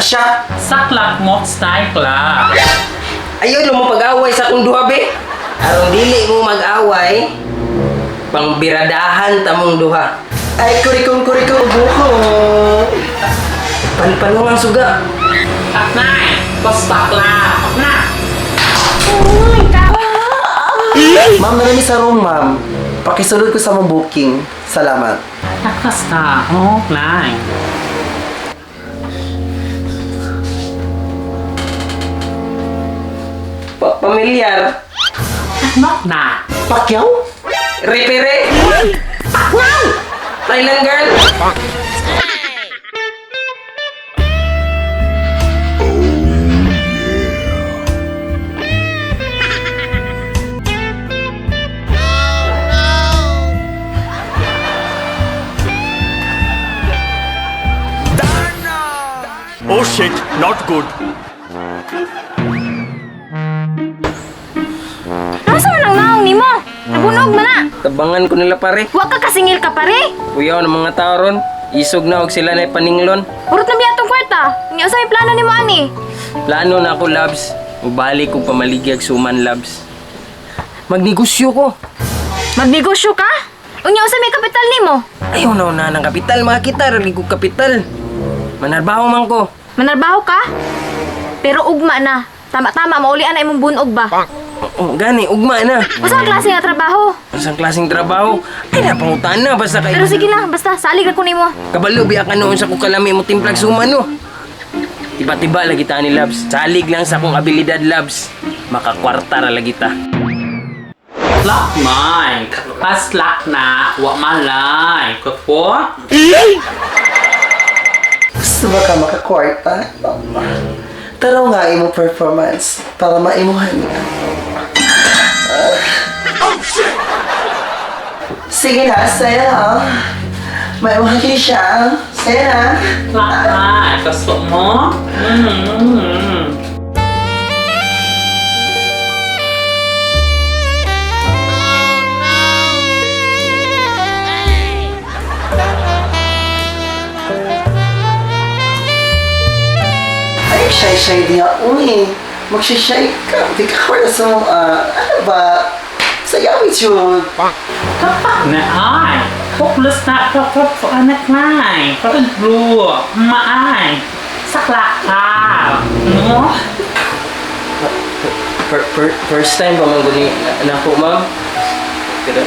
siya. Saklak mo style la. Ayun mo pag-away sa akong duha be. Aron dili mo mag-away, pangbiradahan tamong duha. Ay, kurikong kurikong buko. Panpanungang suga. Aknay, pastakla. Na. Ma'am, narami sa room, ma'am. Pakisulod ko sa mong booking. Salamat. Nakasta. Oh, nai. Pamilyar. Nok na. Pacquiao? Repere. Paknaw! Thailand girl. Oh shit, not good. Nasa man ang naong nimo? Nabunog man na. Tabangan ko nila pare. Wa ka kasingil ka pare. Kuyaw ng mga tao ron. Isog na og sila na paninglon. Urot na biya tong kwarta. Nya usa may plano nimo ani? Plano na ako, Labs. Ubalik kong pamaligyag suman, Labs. Magnegosyo ko. Magnegosyo ka? Unya usa may kapital nimo? Ayaw na una ng kapital, mga kita. Ralig kong kapital. Manarbaho man ko. Manarbaho ka? Pero ugma na. Tama-tama maulian na imong bunog ba? Oh, gani, ugma na. Usa ka klase nga trabaho. Unsang klaseng trabaho? Ay, napangutan na. Basta kay... Pero sige lang, basta salig ra ko nimo. Kabalo, biya ka noon sa kukalami mo timplag suman, no? Tiba-tiba lagi ta ni Labs. Salig lang sa akong abilidad, Labs. Makakwarta ra lagi ta. Lock mine. Paslak na. Wa malay. Kupo. Gusto ba ka makakwarta? Taraw nga imong performance para maimuhan niya. Sige na, saya na. Maimuhan kini siya. Saya na. Lock na. Gusto mo? Mm. Ay, shy-shy di ako eh. Magsha-shy ka. Di ka kwarta sa mga, ano ba? Saya with you. Kapak na ay. Hopeless na pop anak na. Parang blue. Maay. Saklak ka. No? First time pa man guni na ako, ma'am. Pero,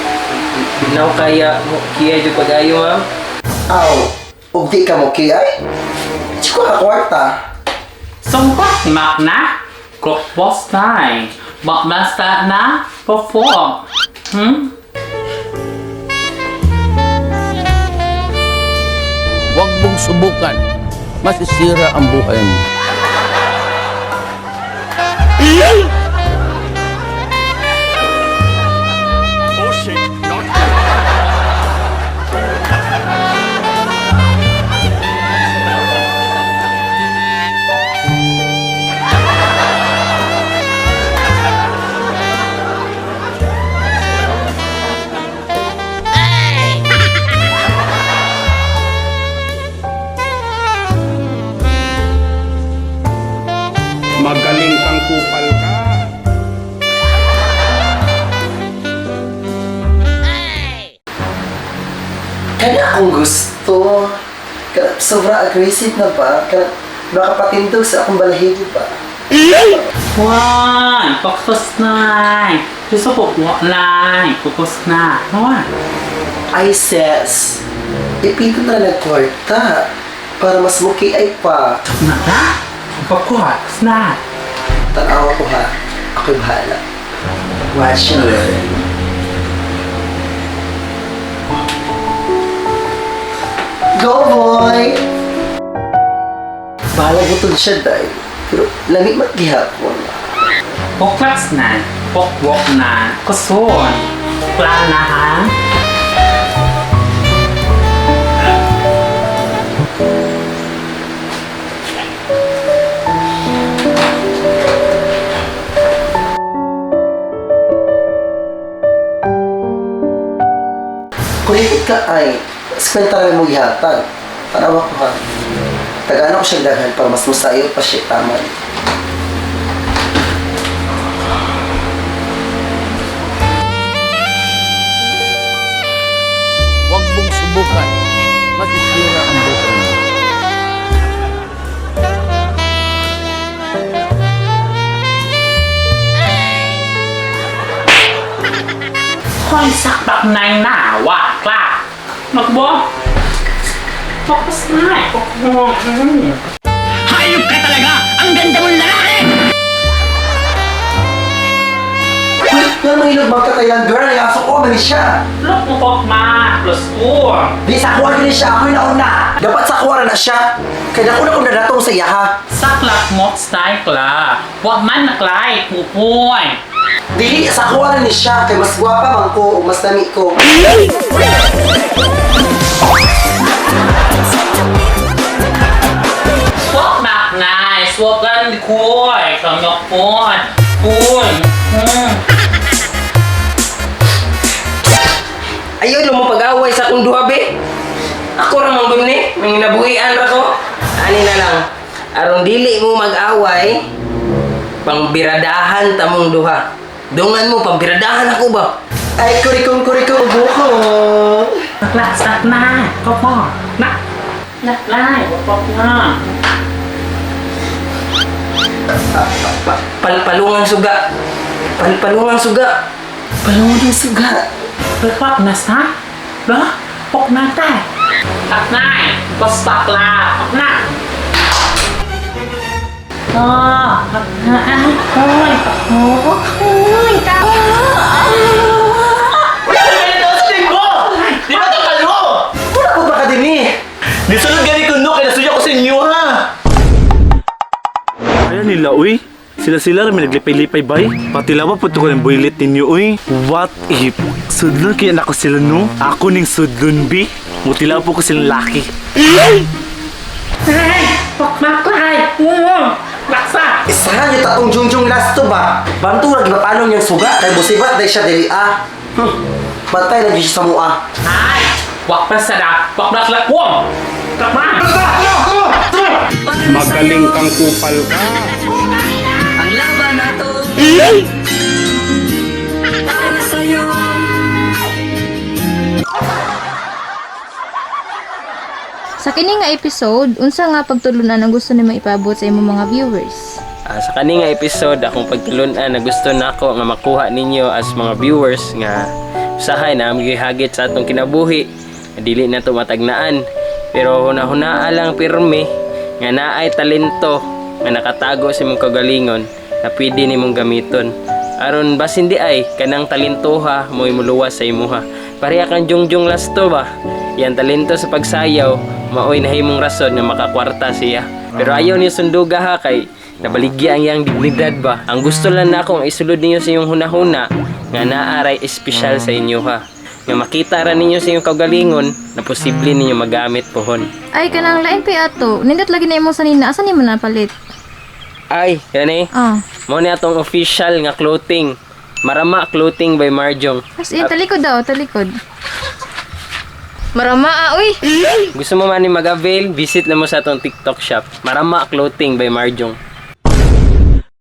now kaya, kiya jud pag-ayo, ma'am. Aw, ug di ka mo kiyay? Di ko ka kwarta. Sumpak mak na. Kokbos na. Basta na. Perform. Huwag mong subukan. Masisira ang buhay mo. Oh shit, not good. Magaling kang kupal ka. Kaya akong gusto. Kaya sobra aggressive na ba? Kaya makapatindog sa akong balahibo ba? One, focus na. Gusto ko na. Focus na. One. Ay, sis. Ipito na lang kwarta para mas muki ay pa. Na na. Focus na. Tanawa ko ha. Ako'y bahala. Watch and learn. Go, boy! Bahala butod siya, day. Pero lami maghihapon. Focus na. Focus na. Kusun. Plan na ha. Kulikit ka ay, 50 rin mo gihatag. Tanawa ko ha. Tagaan ako siya daghan para mas musayo pa siya tama. Huwag mong subukan. Masisira ang buhay mo. ค่อยสักบักนายหน้าว่ากล้ามักบ่มักบ่สายปกมอง Hayop ka talaga! Ang ganda mong lalaki! Uy, nga mahilog mga katayan, girl. Yaso ko, mali siya. ลูกมกมา plus 4 Di sa kuha gini siya, ako'y nauna. Dapat sa kuha na siya. Kaya ako na kung nadatong sa iyaha. สักหลักมกสไตล์กลาว่ามันกลายผู้ป่วย Dili, sa kuha na ni siya. Kay mas gwapa man ko, o mas lami ko. สวบหนักนายสวบกันคุยสำนกปุยปุยอืม Ayaw lang mo pag-away sa akong duha, be. Ako ra mong gumni, may nabuhian ra ko. Ani na lang, aron dili mo mag-away, pangbiradahan tamong duha. Dungan mo, pambiradahan ako ba? Ay, kurikong kurikong buko. หลักสักหน้าก็พอนักนักไล่บอกหน้า Palungang suga. Palungang suga. Palungan ng suga. เพื่อครอบนะซะเหรอปกหน้าแต่ตักหน้าก็สักลาปกหน้าอ๋อปักหน้าโอ้ยปักโอ้โอ้ยตา Di ba ito kalo? Wala po ba ka din eh? Nisunod gani ko no, kaya nasuya ko sa inyo ha! Ayan nila, uy. Sila-sila rin may naglipay-lipay bay. Patilawa po ito ko ng builit ninyo, uy. What if? Sudlon kaya nako sila, no? Ako ning sudlon, bi. Mutilaw po ko silang laki. เฮ้ยปกมากลายโอ้รักษา Isahan yung tatong jungjung last to ba? Bantura, gipapalong niyang suga. Kay busibat, dahil siya dili ah. Bantay lang yun siya sa mua. ไอ้วักประสดาวักรักละว่องกลับมา Magaling kang kupal ka. Ang laban na to. Para sa'yo. Sa kini nga episode, unsa nga pagtulunan ang gusto nimo ipaabot sa imong mga viewers? Ah, sa kani nga episode akong pagtulunan na gusto nako nga makuha ninyo as mga viewers nga usahay na ang gihagit sa atong kinabuhi nga dili na to matagnaan pero hunahunaa lang pirmi nga naay talento nga nakatago sa imong kagalingon na pwede nimong gamiton aron basin di ay kanang talentoha mo'y muluwas sa imuha. Pareha kang jungjung lasto ba yan talento sa pagsayaw maoy nahimong rason nga makakwarta siya pero ayaw niyo sunduga ha kay nabaligya ang iyang dignidad ba. Ang gusto lang na akong isulod ninyo sa inyong hunahuna nga naaray espesyal sa inyo ha. Nga makita ra ninyo sa inyong kaugalingon na posible ninyo magamit pohon. Ay kanang lain pa ato. Nindot lagi na imong sanina. Asa nimo napalit? Ay, yan eh. Ah. Mao ni atong official nga clothing. Marama Clothing by Marjong. As in, talikod daw, talikod. Marama ah, uy. Gusto mo man ni mag-avail, visit na mo sa atong TikTok shop. Marama Clothing by Marjong.